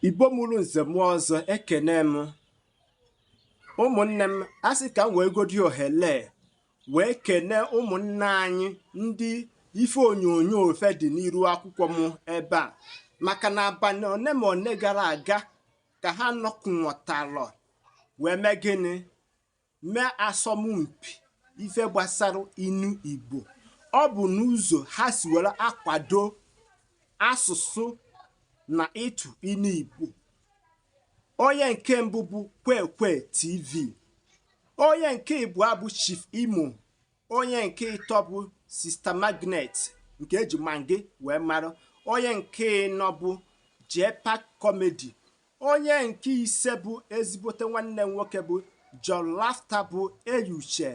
Igbo mụrụ nze mụọ ọzọ, ekene m ụmụnne m. Asị ka m wee godi ohele wee kene ụmụnne anyị ndị ife onyonyo ofe dị n'iru akwụkwọ m ebe a, maka na abalị one ma one gara aga ka ha nọkụnwọtalụ wee mee gịnị? Mee asọmpi ife gbasara inu Igbo. Ọ bụ n'ụzọ ha si were akwado asụsụ na ịtụ inu Igbo. Onye nke mbụ bụ Kwekwe TV, onye nke ịbụọ bụ Chief Imo, onye nke ịtọ bụ Sister Magnet nke eji Maggi wee mara, onye nke ịnọ bụ Jpac Comedy, onye nke ise bụ ezigbote nwanne m nwoke bụ John Laughter bụ Eyuche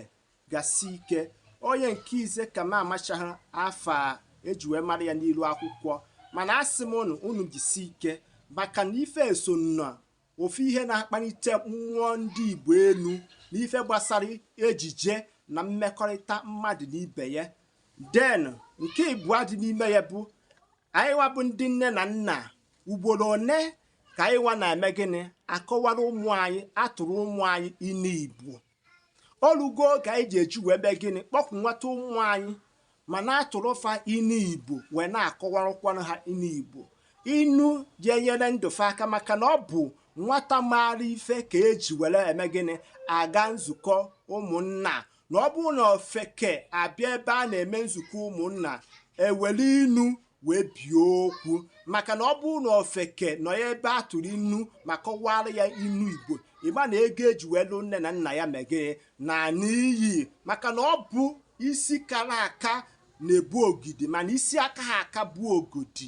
Gasike, onye nke ise ka m amachaghị afa eji wee mara ya n'ilu akwụkwọ. Mana asị m unu, unu jisi ike, maka na ife so na ofu ihe na-akpalite mmụọ ndị Igbo elu n'ife gbasara ejije na mmekọrịta mmadụ na ibe ya. Den nke ịbụọ dị n'ime ya bụ anyị nwa bụ ndị nne na nna, ugboro one ka anyị nwa na-eme gịnị? Akọwara ụmụ anyị, atụrụ ụmụ anyị inu Igbo. Olugo oge anyị ji eji wee mee gịnị? Kpọkwụ nwata ụmụ anyị ma na-atụrụ fa inu Igbo, wee na-akọwarakwanụ ha inu Igbo. Inu ji enyere ndụ fa aka, maka na ọ bụ nwata maara ife ka eji were eme gịnị? Aga nzukọ ụmụnna. Na ọ bụrụ na ofeke abịa ebe a na-eme nzukọ ụmụnna, ewere inu wee bie okwu, maka na ọ bụrụ na ofeke nọ ya ebe a tụrụ inu ma kọwara ya inu Igbo, ịma na ego eji wee lụ nne na nna ya megịrị na n'iyi, maka na ọ bụ isi kara aka na-ebu ogidi, mana isi aka ha aka bụ ogidi,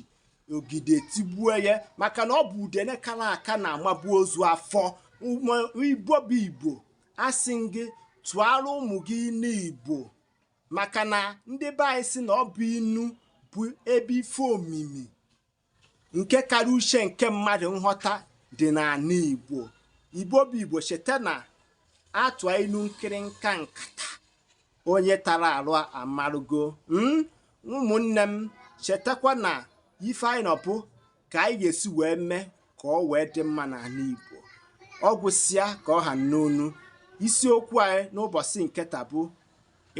ogidi etigbue ya, maka na ọ bụ udene kara aka na-amabu ozu afọ. Igbo bụ Igbo, asị gị tụara ụmụ gị inu Igbo, maka na ndị be anyị sị na ọ bụ inu bụ ebe ife omimi nke kara uche nke mmadụ nghọta dị n'ala Igbo. Igbo bụ Igbo, cheta na atụa inu nkịrịnka nkata onye tara arụ amarụgo. Ụmụnne m, chetakwa na ife anyị nọ bụ ka anyị ga-esi wee mee ka ọ wee dị mma n'ala Igbo. Ọ gwụsịa ka ọ ha n'onu. Isiokwu anyị n'ụbọchị nke taa bụ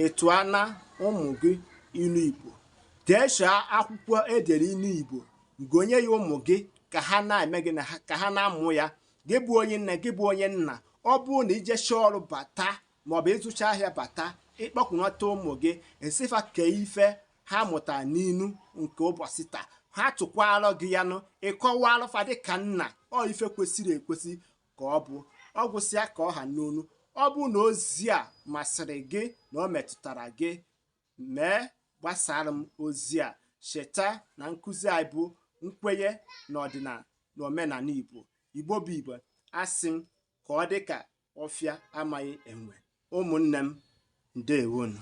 ịtụana ụmụ gị inu Igbo. Deechaa akwụkwọ edere inu Igbo, gonye ya ụmụ gị ka ha na-eme gị na ka ha na-amụ ya. Gị bụ onye nne, gị bụ onye nna, ọ bụrụ na ijecha ọrụ bata maọbụ ịzụcha ahịa bata, ịkpọkwunata ụmụ gị, esifa kee ife ha mụtara n'inu nke ụbọchị taa, ha tụkwara gị ya nụ, ịkọwalụ fa dịka nna. Ọ ife kwesịrị ekwesị ka ọ bụ. Ọ gwụsịa ka ọ ha n'onu. Ọ bụ na ozi a masịrị gị na ọ metụtara gị, mee gbasara m ozi a. Cheta na nkụzi anyị bụ nkwenye na ọdịnala na omenala Igbo. Igbo bụ Igbo, asị m ka ọ dị ka ọfịa amaghị enwe. Ụmụnne m, ndewonu.